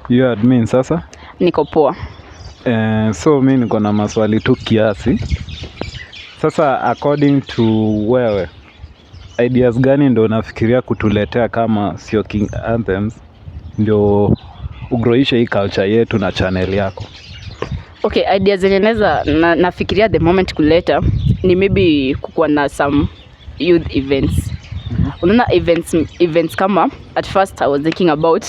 Hiyo admin sasa. Niko poa. So mi niko na maswali tu kiasi. Sasa according to wewe, ideas gani ndo unafikiria kutuletea kama Sio King Anthems ndio ugrowishe hii culture yetu na channel yako? Okay, ideas zenye naweza nafikiria the moment kuleta ni maybe kukuwa na some youth events. Unaona events kama, at first I was thinking about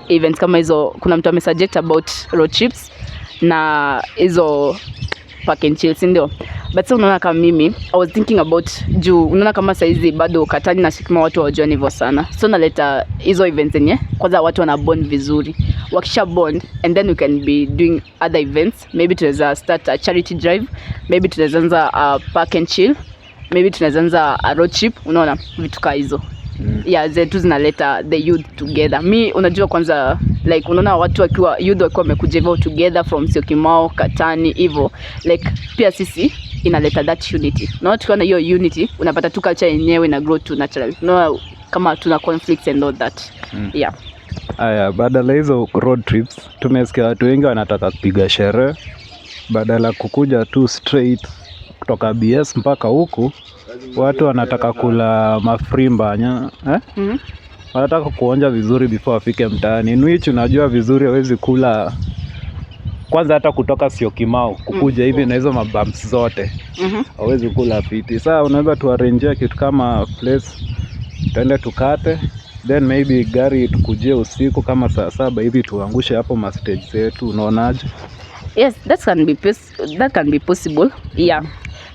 events kama hizo. Kuna mtu amesuggest about road trips na hizo park and chill, si ndio? But sasa unaona kama mimi I was thinking about, juu unaona kama saizi bado Katani na Syokimau watu hawajuani hivyo sana, so naleta hizo events zenye kwanza watu wana bond vizuri. Wakisha bond, and then we can be doing other events. Maybe tunaweza start a charity drive, maybe tunaweza anza a park and chill, maybe tunaweza anza a road trip. Unaona vitu kaa hizo? Yeah, zetu zinaleta the youth together. Mi unajua kwanza, like unaona watu wakiwa, youth wakiwa wamekuja hivyo together from Syokimau, Katani hivyo, like pia sisi inaleta that unity. Unaona tukiwa na hiyo unity, unapata tu culture yenyewe ina grow tu naturally. Unaona kama tuna conflicts and all that. Yeah. Aya, badala hizo road trips, tumesikia watu wengi wanataka kupiga sherehe badala kukuja tu straight kutoka BS mpaka huku. Watu wanataka kula mafrimba nya, eh? Wanataka kuonja vizuri before wafike mtaani, in which unajua vizuri hawezi kula kwanza hata kutoka Syokimau kukuja hivi na hizo mabumps zote, hawezi kula fiti. Saa unaweza tuarrangia kitu kama place tuende tukate, then maybe gari tukujie usiku kama saa 7 hivi, tuangushe hapo mastage zetu, unaonaje? Yes, that can be possible. Yeah.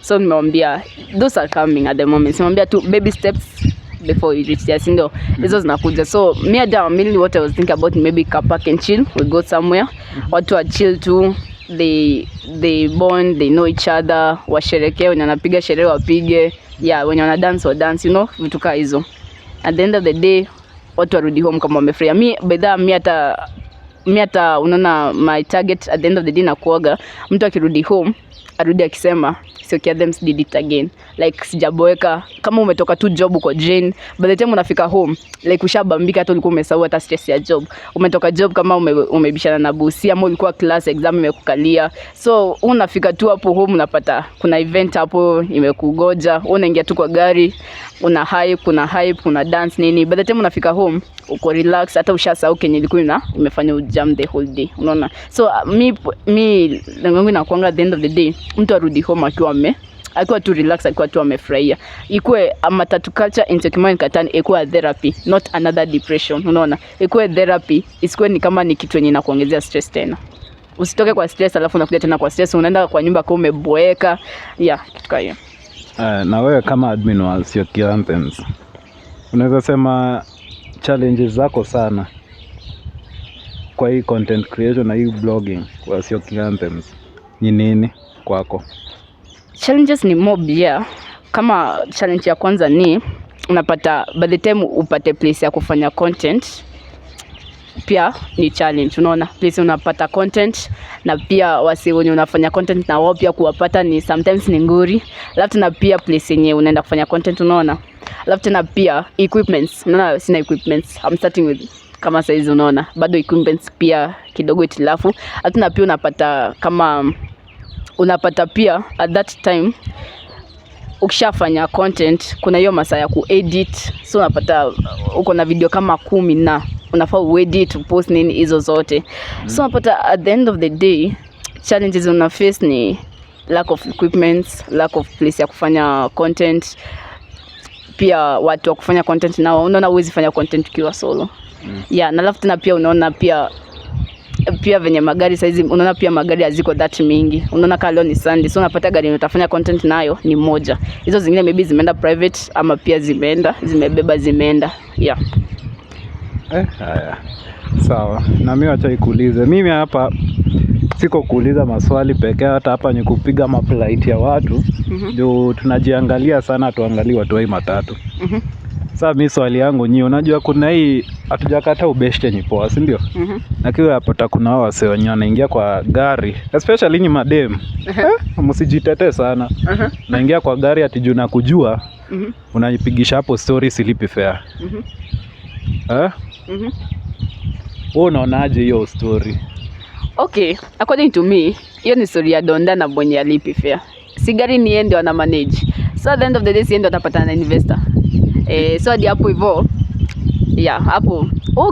So nimewambia those are coming at the moment. Nimewambia tu baby steps before you reach there, si ndio? Hizo zinakuja. So me hata mainly what I was thinking about, maybe car park and chill, we go somewhere, watu wa chill tu, they bond, they know each other, washerekee, wenye wanapiga sherehe wapige, yeah, wenye wana dance wa dance, vitu kaa hizo. At the end of the day watu warudi home kama wamefurahia. Mi by the mi hata unaona my target at the end of the day nakuaga mtu akirudi home arudi akisema, "Sio Anthems did it again." Like sijaboeka. Kama umetoka tu job, uko drained, by the time unafika home, like ushabambika, hata ulikuwa umesahau hata stress ya job. Umetoka job kama umebishana na bosi ama ulikuwa class, exam imekukalia, so unafika tu hapo home unapata kuna event hapo imekugoja. Wewe unaingia tu kwa gari, una hype, kuna hype, kuna dance, nini. By the time unafika home uko relax, hata ushasahau kenye ilikuwa imefanya ujam the whole day, unaona? So mi lengo yangu inakuanga at the end of the day mtu arudi home akiwa tu relax, akiwa tu amefurahia. Ikuwe a matatu culture in Syokimau and Katani ikuwe a therapy, not another depression. Unaona, ikuwe therapy, isikuwe ni kama ni kitu yenye inakuongezea stress tena. Usitoke kwa stress alafu unakuja tena kwa stress, unaenda kwa nyumba kwa umeboeka. Yeah, kitu kama hiyo. Na wewe kama admin wa Syoki Anthems, unaweza sema challenges zako sana kwa hii content creation na hii blogging kwa Syoki Anthems ni nini kwako? Challenges ni mob, yeah. Kama challenge ya kwanza ni unapata by the time upate place ya kufanya content pia ni challenge. Unaona place unapata content na pia wase wenye unafanya content na wao pia kuwapata ni sometimes ni ngori. Alafu tena pia place yenye unaenda kufanya content, unaona. Alafu tena pia equipments, unaona sina equipments. I'm starting with, kama saizi unaona bado equipments pia kidogo itilafu. Alafu tena pia unapata kama unapata pia at that time ukishafanya content kuna hiyo masaa ya kuedit, so unapata uko na video kama 10 na unafaa uedit, upost, nini hizo zote. So unapata at the end of the day challenges una face ni lack of equipment, lack of place ya kufanya content, pia watu wa kufanya content nao. Unaona huwezi fanya content ukiwa solo. Yeah, na alafu tena pia unaona pia venye magari saizi, unaona pia magari haziko that mingi. Unaona kama leo ni Sunday, so unapata gari yenye utafanya content nayo ni moja, hizo zingine maybe zimeenda private ama pia zimeenda, zimebeba, zimeenda, yeah. Eh, haya sawa. Na mimi wacha ikuulize, mimi hapa siko kuuliza maswali pekee, hata hapa ni kupiga maplight ya watu juu tunajiangalia sana, tuangalie watu wa hii matatu. Sasa mi swali yangu nyi, unajua kuna hii, hatujakata ubeshte ni poa, si ndio? Mhm. Lakini unapata kuna hao wasee wenye wanaingia kwa gari, especially nyi madem, eh, msijitetee sana. Naingia kwa gari ati juu nakujua, unanipigisha hapo story, silipi fare. Eh? Mhm. Wewe unaonaje hiyo story? Okay, according to me, hiyo ni story ya donda na mwenye alipi fare. Si gari ni yeye ndio ana manage. So at the end of the day, si yeye ndio atapatana na investor. So hadi hapo hivyo, yeah, hapo wewe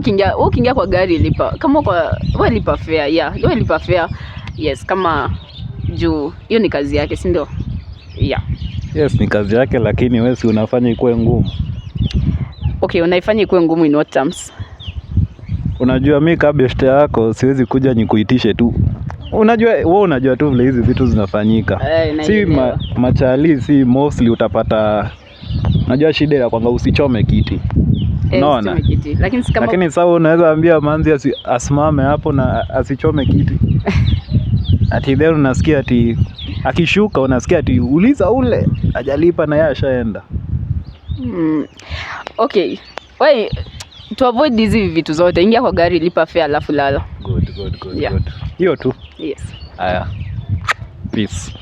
ukiingia kwa gari, lipa. Kama kwa wewe, lipa fare, yeah, wewe lipa fare. Yes, kama juu hiyo ni kazi yake, si ndio? Yeah. Yes, ni kazi yake, lakini wewe si unafanya ikuwe ngumu. Okay, unaifanya ikuwe ngumu in what terms? Unajua mi kaa beshte yako siwezi kuja nikuitishe tu. Unajua wewe, unajua tu vile hizi vitu zinafanyika. Eh, Si naelewa. Machali si mostly utapata, unajua shida ya kwanga usichome kiti. Eh, Unaona? usichome kiti. Lakini si kama Lakini sasa unaweza ambia manzi asimame hapo na asichome kiti. Ati then unasikia ati akishuka, unasikia ati uliza ule hajalipa na yeye ashaenda. Okay. We, to avoid hizi vitu zote, ingia kwa gari, lipa fare, alafu lala. Good, good, good, Yeah. good. Hiyo tu. Yes. Haya. Peace.